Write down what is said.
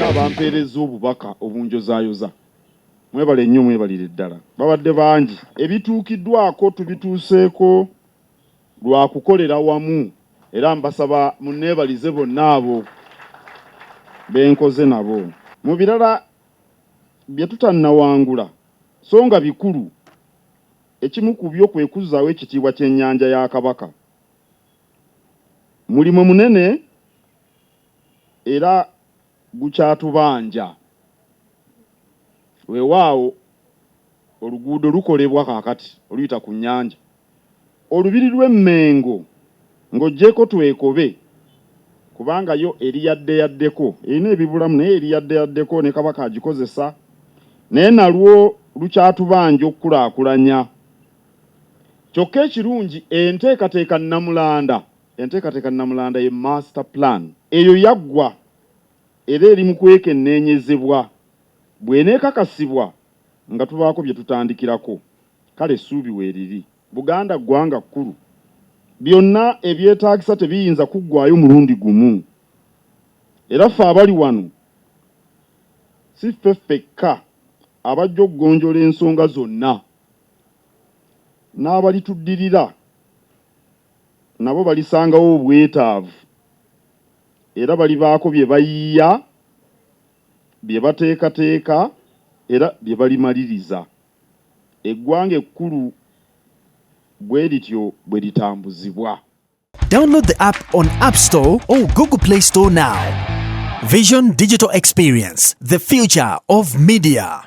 Abampeereza obubaka obunjozaayoza, mwebale nnyo, mwebalire ddala. Babadde bangi. Ebituukiddwako tubituuseeko lwa kukolera wamu, era mbasaba munneebalize bonna abo benkoze nabo. Mu birala bye tutannawangula so nga bikulu, ekimu ku byo kwe kuzzaawo ekitiibwa ky'ennyanja ya Kabaka. Mulimu munene era gukyatubanja. Weewaawo oluguudo lukolebwa kaakati oluyita ku nnyanja. Olubiri lw'e Mmengo ng'oggyeeko Twekobe, kubanga yo eri yaddeyaddeko, erina ebibulamu naye eri yaddeyaddeko ne Kabaka agikozesa, naye nalwo lukyatubanja okukulaakulanya. Kyokka ekirungi enteekateeka Nnamulanda, enteekateeka Nnamulanda ye Master Plan, eyo yaggwa era eri mu kwekenneenyezebwa, bw'eneekakasibwa nga tubaako bye tutandikirako. Kale essuubi weeriri. Buganda ggwanga kkulu. Byonna ebyetaagisa tebiyinza kuggwaayo mulundi gumu. Era ffe abali wano si ffe ffekka abajja okugonjoola ensonga zonna. N'abalituddirira nabo balisangawo obwetaavu era balibaako bye bayiiya, bye bateekateeka era bye balimaliriza. Eggwanga ekkulu bwe lityo bwe litambuzibwa. Download the app on App Store or Google Play Store now. Vision Digital Experience, the future of media.